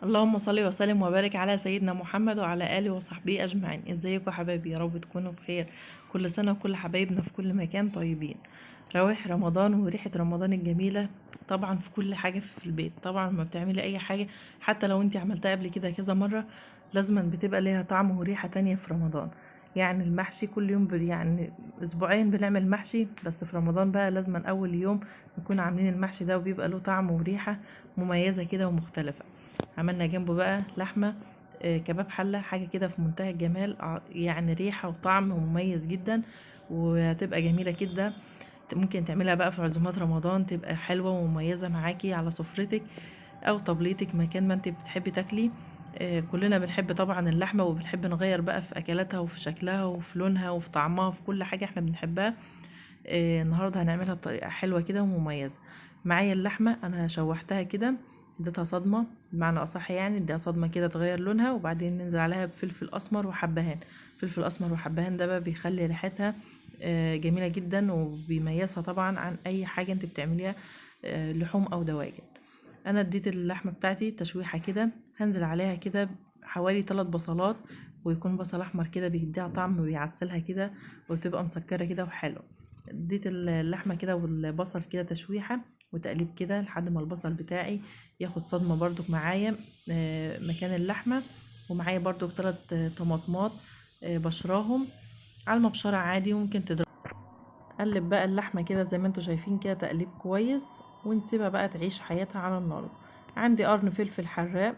اللهم صل وسلم وبارك على سيدنا محمد وعلى آله وصحبه أجمعين. ازيكم يا حبايبي؟ يا رب تكونوا بخير. كل سنة وكل حبايبنا في كل مكان طيبين. روايح رمضان وريحة رمضان الجميلة طبعا في كل حاجة في البيت. طبعا ما بتعملي أي حاجة حتى لو انت عملتها قبل كده كذا مرة لازما بتبقى ليها طعم وريحة تانية في رمضان. يعني المحشي كل يوم يعني اسبوعين بنعمل محشي، بس في رمضان بقى لازما اول يوم نكون عاملين المحشي ده، وبيبقى له طعم وريحة مميزة كده ومختلفة. عملنا جنبه بقى لحمة كباب حلة، حاجة كده في منتهى الجمال، يعني ريحة وطعم مميز جدا وهتبقى جميلة كده. ممكن تعملها بقى في عزومات رمضان، تبقى حلوة ومميزة معاكي على سفرتك او طبليتك مكان ما انت بتحبي تاكلي. كلنا بنحب طبعا اللحمة وبنحب نغير بقى في اكلاتها وفي شكلها وفي لونها وفي طعمها وفي كل حاجة احنا بنحبها. النهاردة هنعملها بطريقة حلوة كده ومميزة. معايا اللحمة انا شوحتها كده، اديتها صدمة بمعنى اصح، يعني اديها صدمة كده تغير لونها، وبعدين ننزل عليها بفلفل اسمر وحبهان. فلفل اسمر وحبهان ده بقى بيخلي ريحتها جميلة جدا وبيميزها طبعا عن اي حاجة انت بتعمليها لحوم او دواجن. انا اديت اللحمة بتاعتي تشويحة كده، هنزل عليها كده حوالي 3 بصلات، ويكون بصل احمر كده بيديها طعم وبيعسلها كده وبتبقى مسكرة كده وحلو. اديت اللحمة كده والبصل كده تشويحة وتقليب كده لحد ما البصل بتاعي ياخد صدمة برضك معايا مكان اللحمة. ومعايا برضك 3 طماطمات بشراهم على المبشرة عادي، وممكن تضرب. قلب بقى اللحمة كده زي ما انتوا شايفين كده تقليب كويس، ونسيبها بقى تعيش حياتها على النار. عندي قرن فلفل حراق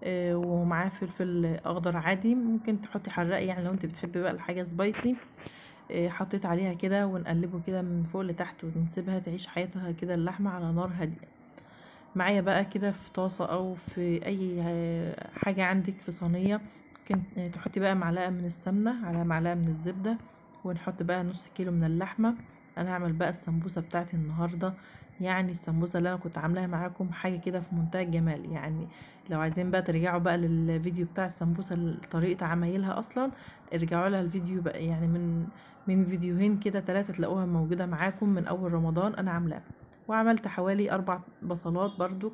ومعاه فلفل اخضر عادي، ممكن تحطي حراق يعني لو انت بتحبي بقى الحاجة سبايسي. حطيت عليها كده ونقلبه كده من فوق لتحت ونسيبها تعيش حياتها كده اللحمة على نار هادية. معايا بقى كده في طاسة او في اي حاجة عندك في صينية، ممكن تحطي بقى معلقة من السمنة على معلقة من الزبدة، ونحط بقى نص كيلو من اللحمة. انا هعمل بقى السمبوسة بتاعتي النهاردة، يعني السمبوسة اللي انا كنت عاملاها معاكم حاجة كده في منتهى الجمال. يعني لو عايزين بقى ترجعوا بقى للفيديو بتاع السمبوسة طريقة عمايلها اصلا، ارجعوا لها الفيديو بقى، يعني من فيديوهين كده 3 تلاقوها موجودة معاكم من اول رمضان انا عاملاها. وعملت حوالي 4 بصلات برضو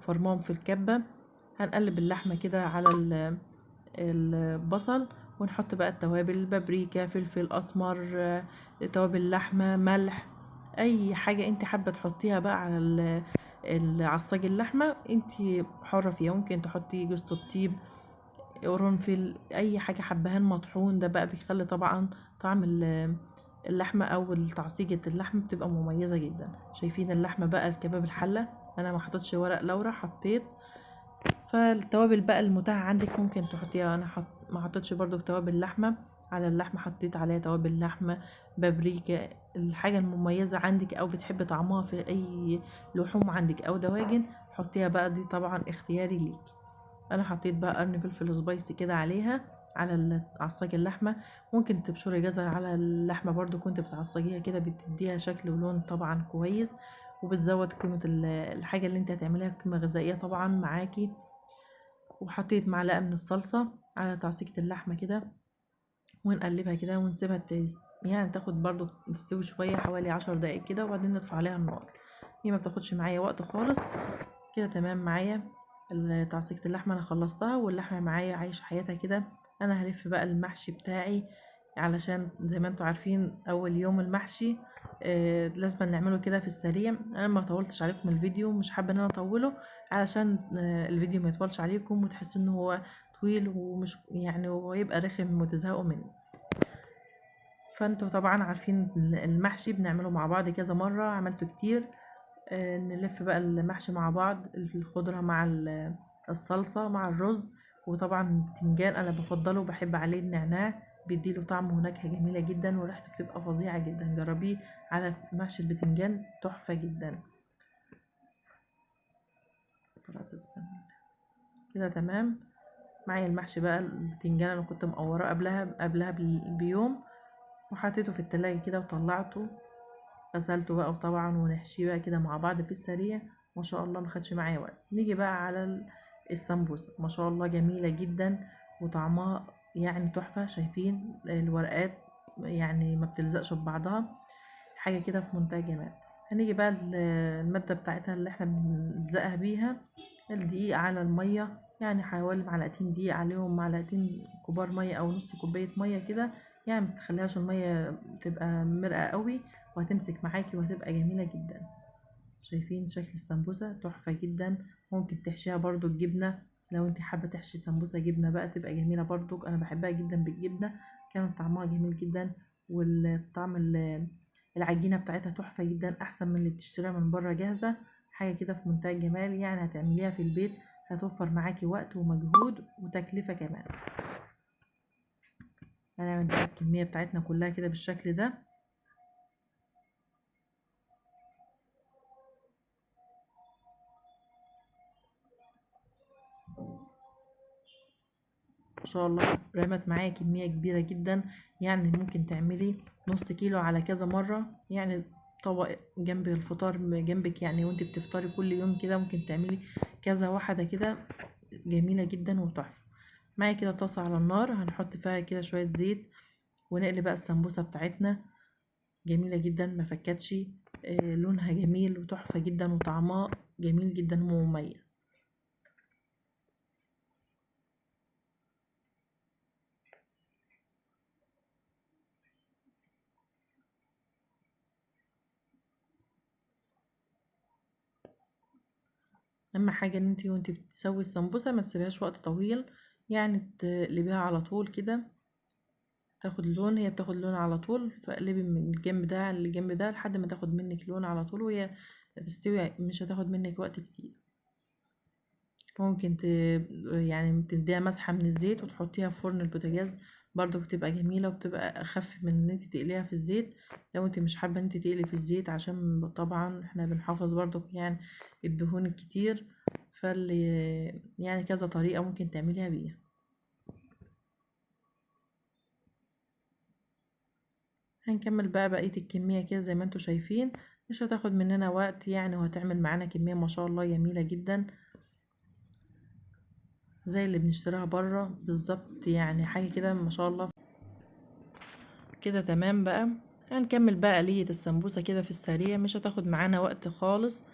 فرمام في الكبة. هنقلب اللحمة كده على البصل، ونحط بقى التوابل، بابريكا، فلفل اسمر، توابل لحمة، ملح، اي حاجة انت حابة تحطيها بقى على عصاج اللحمة انت حرة فيها. ممكن تحطي جوز الطيب، قرنفل، اي حاجة، حبهان مطحون، ده بقى بيخلي طبعا طعم اللحمة او تعصيجة اللحمة بتبقى مميزة جدا. شايفين اللحمة بقى الكباب الحلة، انا ما حطيتش ورق لورا، حطيت فالتوابل بقى المتاحة عندك ممكن تحطيها. انا ما حطيتش برضو توابل لحمة على اللحمة، حطيت عليها توابل لحمة، بابريكا، الحاجة المميزة عندك او بتحب طعمها في اي لحوم عندك او دواجن حطيها بقى، دي طبعا اختياري ليك. انا حطيت بقى قرن فلفل سبايسي كده عليها على عصاج اللحمة. ممكن تبشري جزر على اللحمة برضو كنت بتعصجيها كده، بتديها شكل ولون طبعا كويس، وبتزود قيمة الحاجة اللي انت هتعمليها قيمة غذائية طبعا معاكي. وحطيت معلقة من الصلصة على تعصيجة اللحمة كده، ونقلبها كده ونسيبها يعني تاخد برضو تستوي شوية حوالي 10 دقايق كده، وبعدين نطفي عليها النار. هي ما بتاخدش معايا وقت خالص كده. تمام معايا تعصيجة اللحمة انا خلصتها، واللحمة معايا عايشة حياتها كده. انا هلف بقى المحشي بتاعي، علشان زي ما انتوا عارفين اول يوم المحشي لازم نعمله كده في السريع. انا ما طولتش عليكم الفيديو، مش حابة ان انا اطوله علشان الفيديو ما يطولش عليكم وتحسوا ان هو طويل ومش يعني ويبقى رخم وتزهقوا منه. فانتوا طبعا عارفين المحشي بنعمله مع بعض كذا مرة، عملته كتير. نلف بقى المحشي مع بعض، الخضرة مع الصلصه مع الرز، وطبعا البتنجان انا بفضله وبحب عليه النعناع، بيديله طعم ونكهه جميلة جدا وريحته بتبقى فظيعة جدا. جربيه على محشي البتنجان تحفة جدا كده. تمام معايا المحشي بقى البتنجان انا كنت مقوراه قبلها بيوم، وحطيته في التلاجة كده وطلعته غسلته بقى وطبعا ونحشيه بقى كده مع بعض في السريع. ما شاء الله ما خدش معايا وقت. نيجي بقى على السمبوسه، ما شاء الله جميلة جدا وطعمها يعني تحفة. شايفين الورقات يعني ما بتلزقش ببعضها، حاجة كده في منتهى الجمال. هنيجي بقى المادة بتاعتها اللي احنا بنلزقها بيها، الدقيق على المية، يعني حوالي معلقتين دقيق عليهم معلقتين كبار مية او نص كوباية مية كده، يعني ما تخليهاش المية تبقى مرقه قوي، وهتمسك معاكي وهتبقى جميلة جدا. شايفين شكل السمبوسه تحفة جدا. ممكن تحشيها برضو الجبنة لو انت حابة تحشي سمبوسة جبنه بقى، تبقى جميلة برضو. انا بحبها جدا بالجبنه، كان طعمها جميل جدا، والطعم العجينة بتاعتها تحفة جدا، احسن من اللي بتشتريها من بره جاهزة. حاجة كده في منتهى الجمال، يعني هتعمليها في البيت هتوفر معاكي وقت ومجهود وتكلفة كمان. هنعمل بقى الكمية بتاعتنا كلها كده بالشكل ده. ان شاء الله رمت معايا كمية كبيرة جدا، يعني ممكن تعملي نص كيلو على كذا مرة، يعني طبق جنب الفطار جنبك، يعني وانت بتفطري كل يوم كده ممكن تعملي كذا واحدة كده، جميلة جدا وتحفة. معايا كده طاسة على النار، هنحط فيها كده شوية زيت ونقلي بقى السمبوسة بتاعتنا. جميلة جدا، ما فكتش، لونها جميل وتحفة جدا، وطعمها جميل جدا ومميز. اهم حاجة ان انتي وانتي بتسوي السمبوسه ما تسيبهاش وقت طويل، يعني تقلبيها على طول كده تاخد لون، هي بتاخد لون على طول، فاقلبي من الجنب ده للجنب ده لحد ما تاخد منك لون على طول، وهي تستوي مش هتاخد منك وقت كتير. ممكن يعني تديها مسحه من الزيت وتحطيها في فرن البوتاجاز برضو، بتبقى جميلة وبتبقى اخف من ان انت تقليها في الزيت، لو انت مش حابة ان انت تقلي في الزيت، عشان طبعا احنا بنحافظ برضو يعني الدهون الكتير، فاللي يعني كذا طريقه ممكن تعمليها بيها. هنكمل بقى بقية الكمية كده زي ما انتوا شايفين، مش هتاخد مننا وقت يعني، وهتعمل معانا كمية ما شاء الله جميلة جدا زي اللي بنشتريها بره بالظبط، يعني حاجة كده ما شاء الله كده. تمام بقى، هنكمل بقى آلية السمبوسه كده في السريع، مش هتاخد معانا وقت خالص،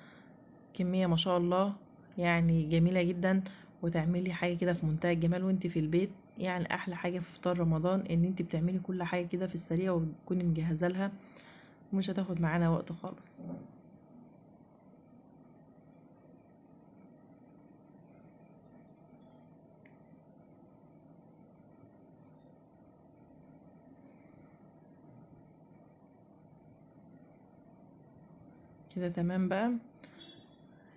كمية ما شاء الله يعني جميلة جدا، وتعملي حاجة كده في منتهى الجمال وانت في البيت. يعني احلى حاجة في فطار رمضان ان انت بتعملي كل حاجة كده في السريع وتكوني مجهزة لها، ومش هتاخد معانا وقت خالص. كده تمام بقى،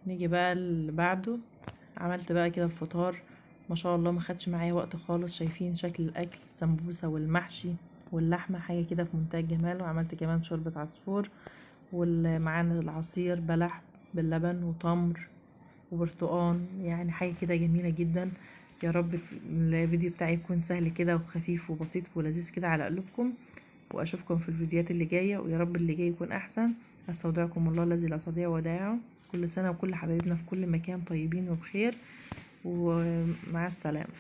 نيجي بقى اللي بعده. عملت بقى كده الفطار ما شاء الله، ما خدش معايا وقت خالص. شايفين شكل الاكل، السمبوسه والمحشي واللحمة، حاجة كده في منتهى الجمال. وعملت كمان شوربة عصفور، ومعانا العصير بلح باللبن وتمر وبرتقان، يعني حاجة كده جميلة جدا. يا رب الفيديو بتاعي يكون سهل كده وخفيف وبسيط ولذيذ كده على قلوبكم، واشوفكم في الفيديوهات اللي جاية، ويا رب اللي جاي يكون احسن. استودعكم الله الذي لا تضيع ودائعه. كل سنة وكل حبايبنا في كل مكان طيبين وبخير، ومع السلامة.